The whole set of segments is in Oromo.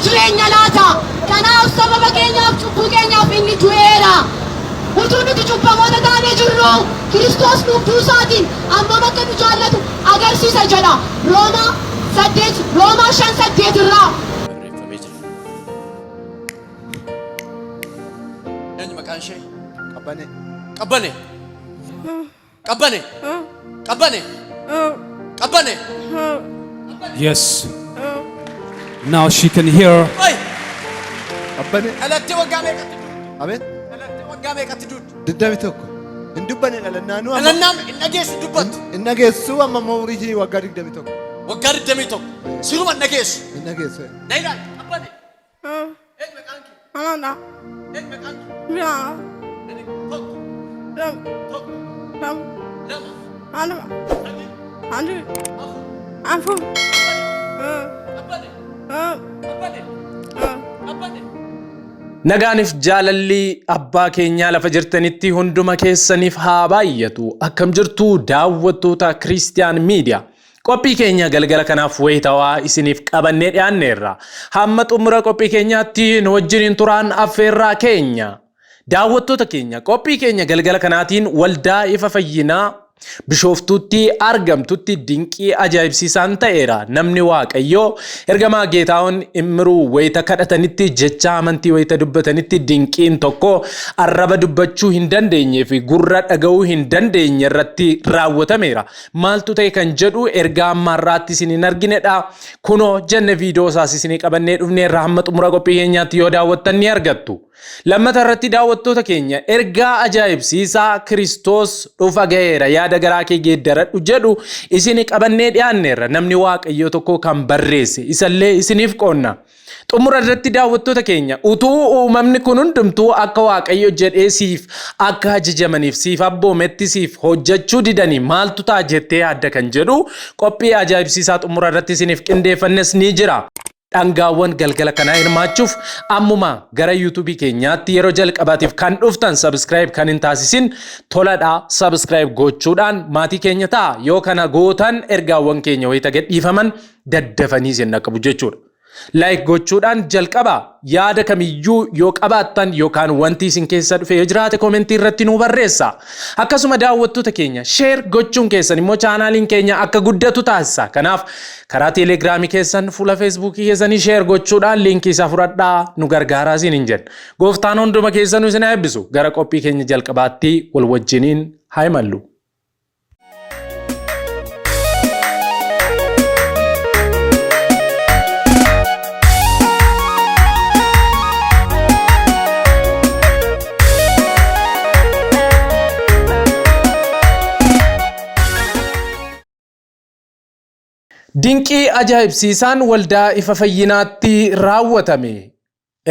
jireenya laata. Kanaaf sababa keenyaaf cubbuu keenyaaf inni du'eera. Utuu nuti cubbamoota taanee jirruu Kiristoos nuuf du'uu isaatiin hammam akka nu jaallatu agarsiisa jedha. Roomaa 8 Roomaa 5 8 irraa. Barreeffamee jira. Eenyu maqaan ishee? Qabbanee. Qabbane. Qabbane. Qabbane. Qabbane. Yes. Now she can hear. Oi! Qabbane. Dhalattee waggaa meeqatti duute? Abeet. Dhalattee waggaa meeqatti duute? 21. Hin dubbanne dhalannaanuu amma. Dhalannaan hin dhageessu dubbattu. Hin dhageessu amma immoo umurii ishii waggaa 21. Waggaa 21. Siruma hin dhageessu. Hin dhageessu. Na ilaali. Qabbane. Eenyu maqaan kee? Amanda. Eenyu maqaan kee? Mira. Tokko. Lam. Tokko. Lam. Lama. Lama. Sadii. Andi. Afur. Afur. Qabbane. Qabbane. Qabbane. Nagaaniif jaalalli abbaa keenyaa lafa jirtanitti hunduma keessaniif haa baay'atu. Akkam jirtu daawwattoota Kiristiyaan Miidiyaa. Qophii keenya galgala kanaaf wayitawaa isiniif qabannee dhiyaanneerra. Hamma xumura qophii keenyaatti nu wajjiniin turaan affeerraa keenya. Daawwattoota keenya qophii keenya galgala kanaatiin waldaa ifa fayyinaa Bishooftuutti argamtutti dinqii ajaa'ibsiisaan ta'eera. Namni Waaqayyoo ergamaa Geetaahun Immiruu wayita kadhatanitti jecha amantii wayita dubbatanitti dinqiin tokko arraba dubbachuu hin dandeenyee fi gurra dhaga'uu hin dandeenye irratti raawwatameera. Maaltu ta'e kan jedhu ergaa amma har'aatti isin hin arginedha. Kunoo jenne viidiyoo isaas isinii qabannee dhufneerra hamma xumura qophii keenyaatti yoo daawwattan ni argattu. Lammata irratti daawwattoota keenya ergaa ajaa'ibsiisaa Kiristoos dhufa ga'eera yaada garaa kee geeddaradhu jedhu isin qabannee dhiyaanneerra namni Waaqayyoo tokko kan barreesse isallee isiniif qoonna. Xumura irratti daawwattoota keenya utuu uumamni kun hundumtuu akka Waaqayyo jedhee siif akka ajajamaniif siif abboometti siif hojjechuu didanii maaltu ta'a jettee yaadda kan jedhu qophii ajaa'ibsiisaa xumura irratti isiniif qindeeffannes ni jira. Dhangaawwan galgala kanaa hirmaachuuf ammuma gara YouTube keenyaatti yeroo jalqabaatiif kan dhuftan subscribe kan hin taasisin toladha subscribe gochuudhaan maatii keenya ta'a yoo kana gootan ergaawwan keenya wayita gadhiifaman daddafanii isin dhaqqabu jechuudha. Like gochuudhaan jalqaba yaada kamiyyuu yoo qabaattan yookaan wanti isin keessa dhufe yoo jiraate komentii irratti nuu barreessa. Akkasuma daawwattoota keenya share gochuun keessan immoo chaanaaliin keenya akka guddatu taasisa. Kanaaf karaa teelegiraamii keessan fuula feesbuukii keessanii share gochuudhaan liinkii isaa fudhadhaa nu gargaaraa isin hin jenna. Gooftaan hunduma keessanuu isin haa eebbisu. Gara qophii keenya jalqabaatti wal wajjiniin haa imallu. Dinqii ajaa'ibsiisaan waldaa ifa fayyinaatti raawwatame.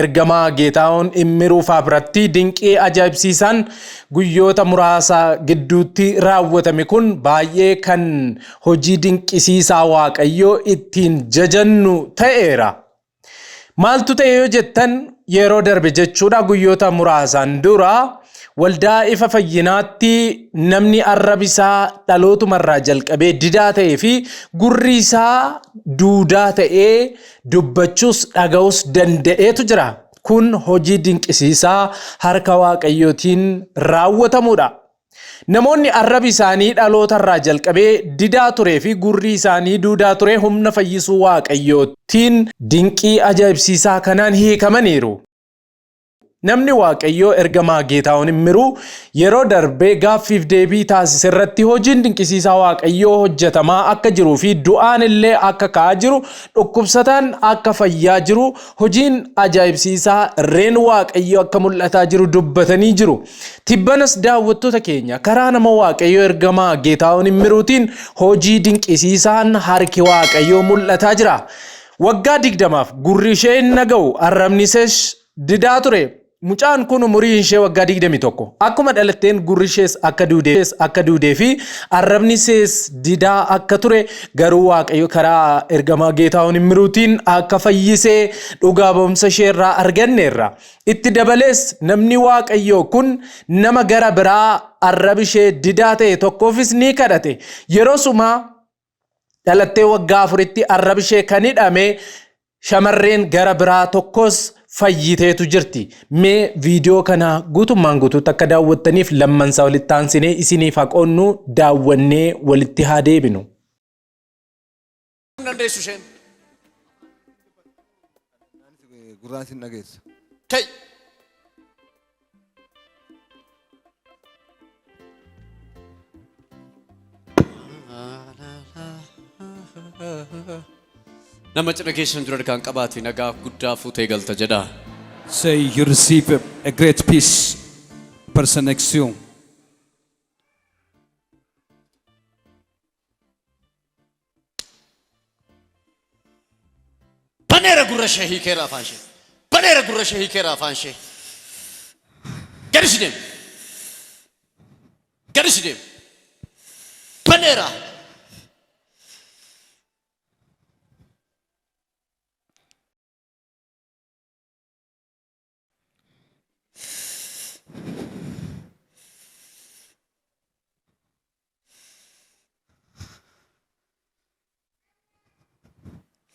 Ergamaa Geetaahun Immiruu faa biratti dinqii ajaa'ibsiisaan guyyoota muraasa gidduutti raawwatame kun baay'ee kan hojii dinqisiisaa Waaqayyoo ittiin jajannu ta'eera. Maaltu ta'e yoo jettan yeroo darbe jechuudha guyyoota muraasaan dura waldaa ifa fayyinaatti namni arrabi isaa dhalootumarraa jalqabee didaa ta'ee fi gurri isaa duudaa ta'ee dubbachuus dhaga'uus danda'eetu jira. Kun hojii dinqisiisaa harka Waaqayyootiin raawwatamudha. Namoonni arrabi isaanii dhalootarraa jalqabee didaa turee fi gurri isaanii duudaa ture humna fayyisuu Waaqayyootiin dinqii ajaa'ibsiisaa kanaan hiikamaniiru. Namni Waaqayyoo ergamaa Geetaahun Immiruu yeroo darbe gaaffiif deebii taasise irratti hojiin dinqisiisaa Waaqayyoo hojjetamaa akka jiruu fi du'aan illee akka ka'aa jiru, dhukkubsataan akka fayyaa jiru, hojiin ajaa'ibsiisaa irreen Waaqayyoo akka mul'ataa jiru dubbatanii jiru. Tibbanas daawwattoota keenya karaa nama Waaqayyoo ergamaa Geetaahun Immiruutiin hojii dinqisiisaan harki Waaqayyoo mul'ataa jira. Waggaa 20f gurri ishee hin dhaga'u, arrabni ishees didaa ture. Mucaan kun umuriin ishee waggaa 21. Akkuma dhalatteen gurri ishees akka duudee akka duudee fi arrabni ishees didaa akka ture garuu Waaqayyo karaa ergamaa Geetaahun Immiruutiin akka fayyisee dhugaa ba'umsa ishee irraa arganneerra. Itti dabalees namni Waaqayyoo kun nama gara biraa arrabi ishee didaa ta'e tokkoofis ni kadhate. Yeroo sumaa dhalattee waggaa afuritti arrabi ishee kan hidhame Shamarreen gara biraa tokkos fayyiteetu jirti. Mee viidiyoo kana guutummaan guutuutti akka daawwattaniif lammansaa walitti aansinee isiniif haa qoonnu daawwannee walitti haa deebinu. Hin dandeessu isheen. Gurraan sin dhageessu. Ka'i. Nama cina keessan jiru harkaan qabaate nagaa guddaa fuutee galta jedha. Say you receive a great peace, person next to you. Baneera gurra ishee hiikeera afaan ishee. Baneera gurra ishee hiikeera afaan ishee. Gadi si deemu. Gadi si deemu. Baneera.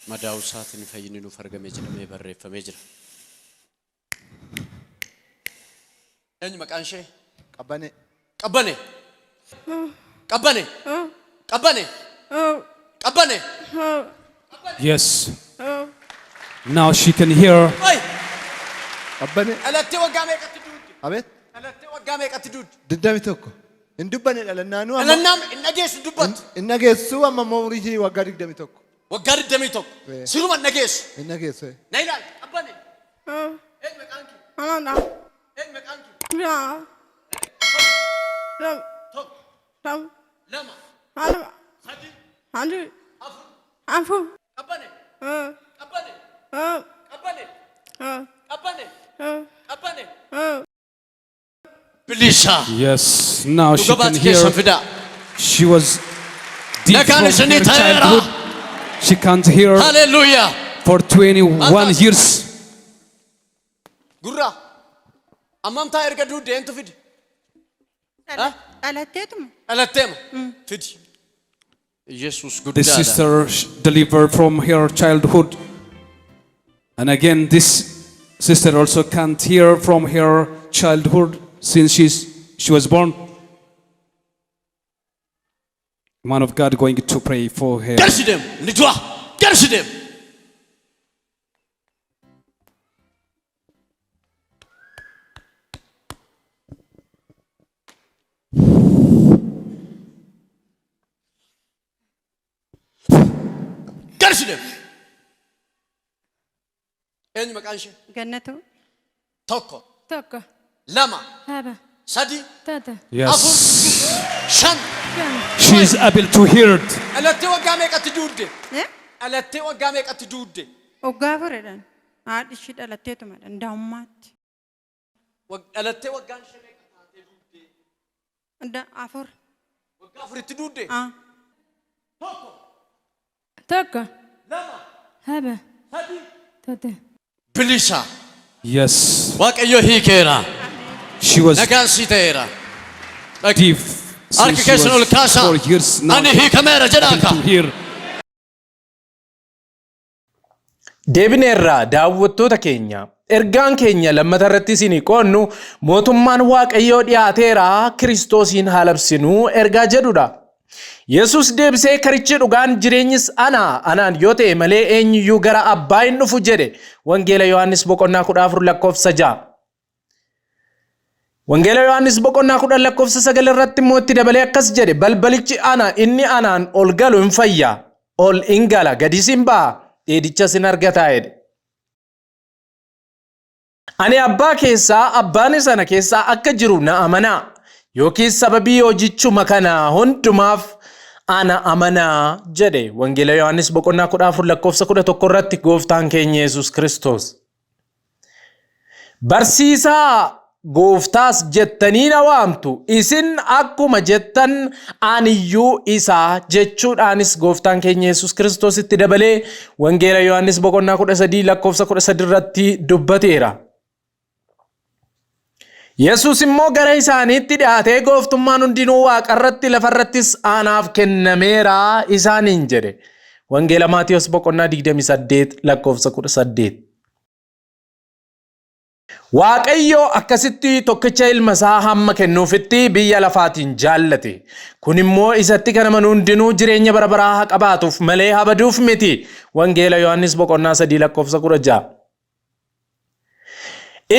Madaa'uu isaatiin fayyinni nuuf argame jedhamee barreeffamee jira. Eenyu maqaan ishee? Qabbane. Qabbane. Qabbane. Qabbane. Qabbane. Yes. Now she can hear. Ay! Qabbane. Dhalattee waggaa meeqatti duudde? Abeet. Dhalattee waggaa meeqatti duudde? 21. Hin dubbanne dhalannaanuu amma. Dhalannaan hin dhageessu dubbattu. Hin dhageessu amma immoo umurii ishee waggaa 21. Waggaa 21. Ee. Siruma hin dhageessu. Hin dhageessu. Na ilaali. Qabbane. Eenyu maqaan kee? Amanda. Eenyu maqaan kee? Ya. Lam. Tokko. Lam. Lama. Lama. Sadi. Handi. Afur. Afur. Qabbane. Qabbane. Qabbane. Qabbane. Qabbane. Bilisa. Yes. Now she Dhuga can baati keessan hear. fidaa. She was deaf Nagaan from isinii her ta'eera. childhood. She can't hear Haleluuyaa. for 21 years. Gurra. Ammamtaa erga duudde eentu fide? Dhalatteetuma. Dhalatteema. Fidi. Yesuus The guddaadha. sister delivered from her childhood. And again, this sister also can't hear from her childhood since she was born. Man of God going to pray for her. Garsi deemu. Ni du'a. Garsi deemu. Garsi deemu. Eenyu maqaan ishee? Gannatu. Tokko. Tokko. Lama. Lama. Sadi. Tata. Yes. Afur. Shan. Shan. She is able to hear it. Dhalattee waggaa meeqatti duudde? Eh? Dhalattee waggaa meeqatti duudde? Waggaa afuridhaan. Haadhi ishii dhalatteetuma daa'ummaatti. Dhalattee waggaan ishee meeqa taatee duudde? 4. Waggaa afuritti duudde? Ah. Tokko. Tokko. Lama. Lama. Sadi. Tata. Bilisa. Yes. Waaqayyo hiikeera. She was Nagaan sii ta'eera. deaf since Harka she keessan ol was kaasaa. 4 years now. Ani hiikameera jedhaa Able to ka. hear. Deebineerraa daawwattoota keenya ergaan keenya lammata irratti isinii qoonnu mootummaan Waaqayyoo dhiyaateera Kiristoosiin haa labsinuu ergaa jedhudha. Yesus deebisee karichi dhugaan jireenyis ana anaan yoo ta'e malee eenyuyyuu gara abbaa hin dhufu jedhe Wangeela Yohaannis boqonnaa 14 lakkoofsa 6. Wangeela Yohaannis boqonnaa 10 lakkoofsa 9 irratti immoo itti dabalee akkas jedhe balbalichi ana inni anaan ol galu hin fayya ol hin gala gadis hin ba'a dheedichas hin argataa jedhe. Ani abbaa keessaa abbaan sana keessaa akka jiru na amanaa yookiis sababii hojichuma kana hundumaaf ana amanaa jedhe Wangeela Yohaannis boqonnaa 14 lakkoofsa 11 irratti gooftaan keenya Yesuus Kiristoos. Barsiisaa gooftaas jettanii na waamtu isin akkuma jettan aniyyuu isaa jechuudhaanis gooftaan keenya Yesuus Kiristoos itti dabalee Wangeela Yohaannis boqonnaa 13 lakkoofsa 13 irratti dubbateera. Yesuus immoo gara isaaniitti dhiyaatee gooftummaan hundinuu waaqarratti lafarrattis anaaf kennameera isaaniin jedhe. Wangeela Maatiyos boqonnaa 28 lakkoofsa 18. Waaqayyo akkasitti tokkicha ilma isaa hamma kennuufitti biyya lafaatiin jaallate. Kun immoo isatti kan amanu hundinuu jireenya bara baraa haa qabaatuuf malee haa baduuf miti. Wangeela Yohaannis boqonnaa 3 lakkoofsa 16.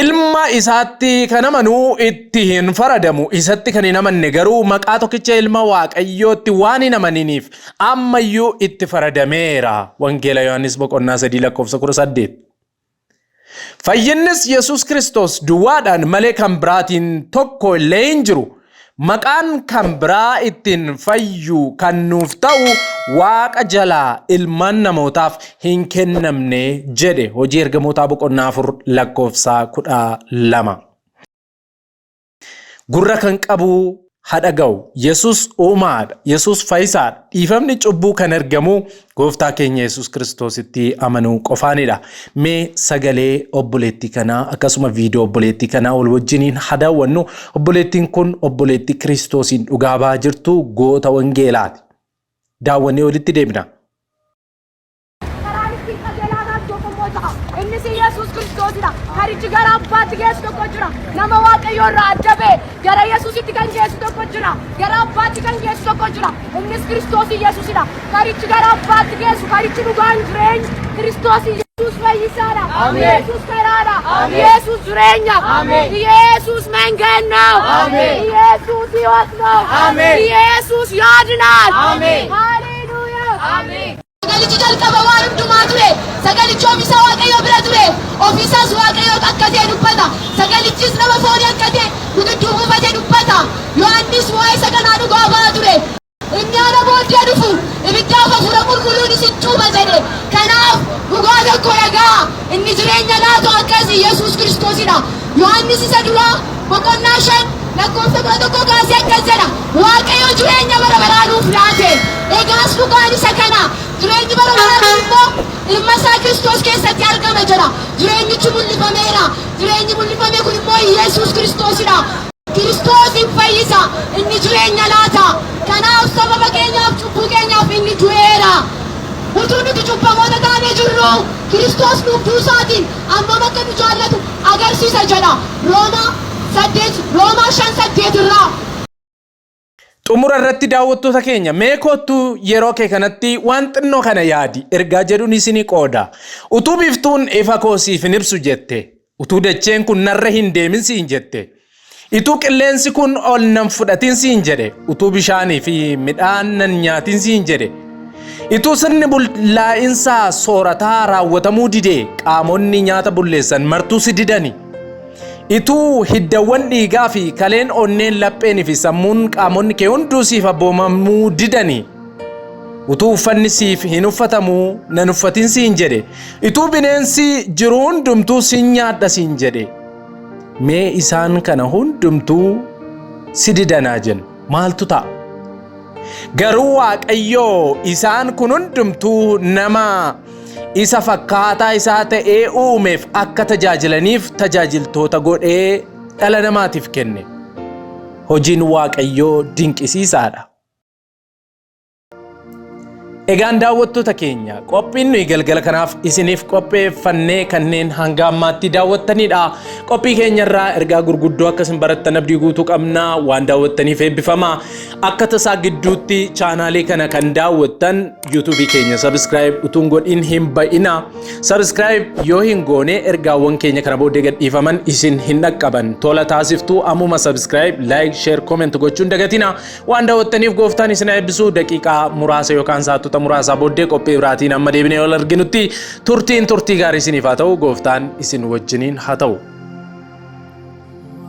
Ilma isaatti kan amanu itti hin faradamu, isatti kan hin amanne garuu maqaa tokkicha ilma Waaqayyootti waan hin amaniniif ammayyuu itti faradameera. Wangeela Yohaannis boqonnaa 3 lakkoofsa 18. Fayyinnis Yesuus Kiristoos duwwaadhaan malee kan biraatiin tokko illee hin jiru. Maqaan kan biraa ittiin fayyu kan nuuf ta'u waaqa jalaa ilmaan namootaaf hin kennamne jedhe. Hojii Ergamootaa boqonnaa 4 lakkoofsa 12. Gurra kan qabu ha dhaga'u. Yesus uumaadha. Yesus fayyisaadha. Dhiifamni cubbuu kan argamu gooftaa keenya Yesus Kiristoositti amanuu qofaanidha. Mee sagalee obboleettii kanaa akkasuma viidiyoo obboleettii kanaa wal wajjiniin haa daawwannu. Obboleettiin kun obboleettii Kiristoosiin dhugaa ba'aa jirtu goota wangeelaati. Daawwannee walitti deebina. Karaan ittiin qajeelaa ta'an tokko immoo jira. Innis Yesuus Kiristoosidha. Karichi gara Abbaatti geessu tokko jira. Nama Waaqayyoo irraa adda ba'e gara Yesuusitti kan geessu tokko jira. Gara Abbaatti kan geessu tokko jira. Innis Kiristoos Yesuusidha. Karichi gara Abbaatti geessu, karichi dhugaan jireenyi Kiristoos Yesuus fayyisaadha. Yesuus karaadha. Yesuus jireenya. Yesuus መንገድ ነው። ኢየሱስ ሕይወት ነው። ኢየሱስ ያድናል። ሃሌሉያ። Sagalichi jalqaba waan hundumaa ture. Sagalichi ofiisa Waaqayyoo bira ture. Ofiisaas Waaqayyoo akka ta'e dubbata. Sagalichis nama foonii akka ta'e nu gidduu buufatee dubbata. Yohaannis waa'ee isa kanaa dhugaa ba'aa ture. Inni ana booddee dhufu ibiddaaf hafuura qulqulluun isin cuupha jedhe. Kanaaf dhugaa tokko dhagaa. Inni jireenya laatu akkasii Yesuus Kiristoosidha. Yohaannis isa duraa boqonnaa 5 lakkoofsa 11 kaasee akkas jedha. Waaqayyo jireenya bara baraa nuuf laate. Egaas dhugaan isa kana. Jireenyi bara baraa kun immoo ilma isaa Kiristoos keessatti argama jedha. Jireenyichi mul'ifameera. Jireenyi mul'ifame kun immoo Yesuus Kiristoosidha. Kiristoos hin fayyisa. Inni jireenya laata. Kanaaf sababa keenyaaf cubbuu keenyaaf inni du'eera. Utuu nuti cubbamoota taanee jirru Kiristoos nuuf du'uusaatiin hammam akka nu jaallatu agarsiisa jedha. Roomaa 8 Roomaa 5 8 irraa. Xumura irratti daawwattoota keenya mee koottuu yeroo kee kanatti waan xinnoo kana yaadi ergaa jedhuun isinii qooda. Utuu biiftuun ifa koo siif hin ibsu jette. Utuu dacheen kun narra hin deemin siin jette. Ituu qilleensi kun ol nan fudhatin siin jedhe. Utuu bishaanii fi midhaan nan nyaatin siin jedhe. Ituu sirni bullaa'insa soorataa raawwatamuu didee qaamonni nyaata bulleessan martuu si didani. Ituu hiddawwan dhiigaa fi kaleen onneen lapheen fi sammuun qaamonni kee hunduu siif abboomamuu didani. Utuu uffanni siif hin uffatamuu nan uffatin siin jedhe. Ituu bineensi jiru hundumtuu sin nyaadha siin jedhe. Mee isaan kana hundumtuu si didanaa jennu maaltu ta'a? Garuu Waaqayyo isaan kun hundumtuu nama isa fakkaataa isaa ta'ee uumeef akka tajaajilaniif tajaajiltoota godhee dhala namaatiif kenne. Hojiin Waaqayyoo dinqisiisaadha. Egaan daawwattoota keenya qophiin nuyi galgala kanaaf isiniif qopheeffannee kanneen hanga ammaatti daawwattanidha. Qophii keenyarraa ergaa gurguddoo akka isin barattan abdii guutuu qabna. Waan daawwattaniif eebbifama. Akka tasaa gidduutti chaanaalii kana kan daawwattan yuutuubii keenya subscribe utuun godhin hin ba'ina. Subscribe yoo hin goone ergaawwan keenya kana booddee gadhiifaman isin hin dhaqqaban. Tola taasiftuu ammuma subscribe, like, share, comment gochuun dagatina. Waan daawwattaniif gooftaan isin haa eebbisu. Daqiiqaa muraasa yookaan sa'aatota muraasaa booddee qophii biraatiin amma deebinee wal arginutti turtiin turtii gaarii isiniif haa ta'u. Gooftaan isin wajjiniin haa ta'u.